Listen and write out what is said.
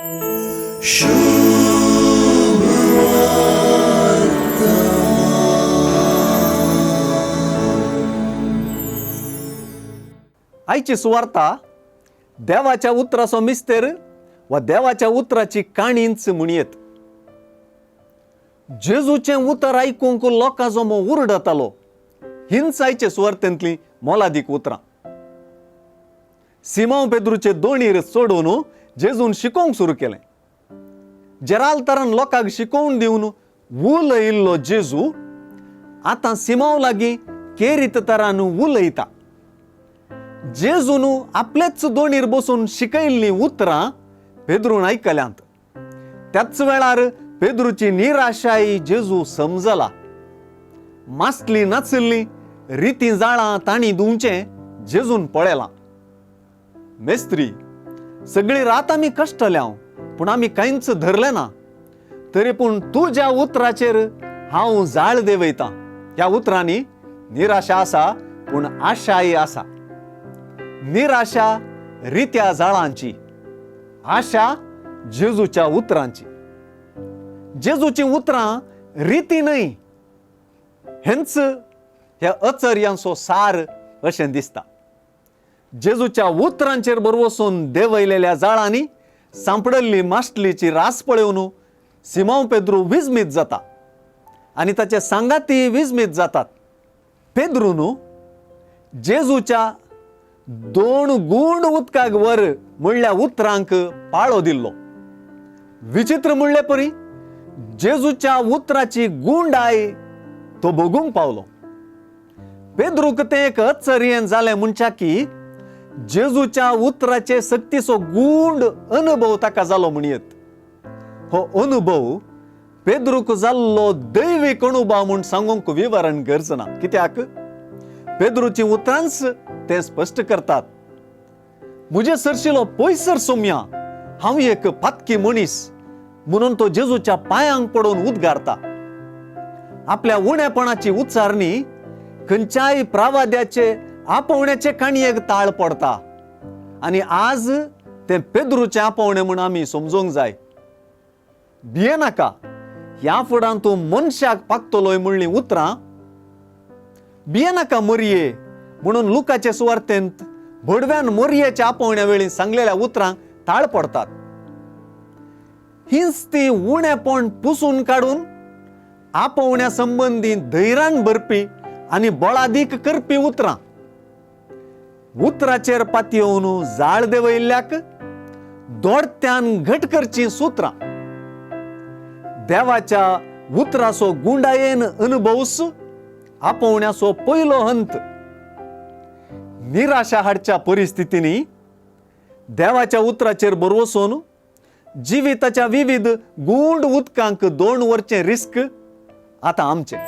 आयची सुवार्ता देवाच्या उतराचो मिस्तेर वा देवाच्या उतराची काणीच म्हणयेत. जेजूचें उतर आयकूंक लोकां जमो उरडतालो हींच आयचे सुवार्तेंतलीं मोलादीक उतरां. सिमांव पेद्रूचे दोणीर चडोवन जेजून शिकोवंक सुरू केलें. जेरालतरान लोकांक शिकोवन दिवन उलयिल्लो जेजू आतां सिमांव लागीं केरीत तरान उलयता. जेजून आपलेच दोणीर बसून शिकयल्लीं उतरां पेद्रून आयकल्यांत. त्याच वेळार पेद्रूची निराशाय जेजू समजला. मासली नाचिल्ली रिती जाळां तांणी धुवचें जेजून पळयलां. मेस्त्री, सगळी रात आमी कश्टल्या पूण आमी कांयच धरलें ना, तरी पूण तुज्या उतराचेर हांव जाळ देंवयतां. ह्या उतरांनी निराशा आसा पूण आशाय आसा. निराशा रित्या जाळांची, आशा जेजूच्या उतरांची. जेजूची उतरां रिती न्हय हेंच ह्या अचर्यांचो सार अशें दिसता. जेजूच्या उतरांचेर बरवसून देंवयलेल्या जाळांनी सांपडल्ली मासलीची रास पळोवन सिमांव पेद्रू विजमीत जाता आनी ताचे सांगाती विजमीत जातात. पेद्रून जेजूच्या दोन गूंड उदकाक वर म्हणल्या उतरांक पाळो दिल्लो. विचित्र म्हणले परी जेजूच्या उतराची गुंडाय तो भोगूंक पावलो. पेद्रूक तें एक अचर्येन जालें म्हणच्या की जेजूच्या उतराचे सक्तीचो गूंड अनुभव ताका जालो म्हणयेत. हो अनुभव पेद्रूक जाल्लो दैवीक अनुभव म्हूण सांगूंक विवरण गरज ना, कित्याक पेद्रूची उतरांच ते स्पश्ट करतात. म्हजे सरशिलो पयसर सोम्या, हांव एक पातकी मनीस म्हणून तो जेजूच्या पांयांक पडून उद्गारता. आपल्या उणेपणाची उच्चारणी खंयच्याय प्रावाद्याचे आपोवण्याचे काणयेक ताळ पडता आनी आज तें पेद्रूचें आपोवणें म्हूण आमी समजूंक जाय. भियेनाका, ह्या फुडान तूं मनशाक पागतलोय म्हणलीं उतरां. भियेनाका मोरये म्हणून लुकाचे सुवार्तेंत भडव्यान मोरयेच्या आपोवण्या वेळी सांगलेल्या उतरांक ताळ पडतात. हीच ती उणेपण पुसून काडून आपोवण्या संबंदी धैर्यान भरपी आनी बळादीक करपी उतरां. उतराचेर पातयेवन जाळ देंवयल्ल्याक दोडत्यान घट करचीं सुत्रां. देवाच्या उतराचो गुंडायेन अनुभवस आपोवण्याचो पयलो हंत. निराशा हाडच्या परिस्थितींनी देवाच्या उतराचेर भरवसून जिविताच्या विविध गूंड उदकांक दोन वरचें रिस्क आतां आमचें.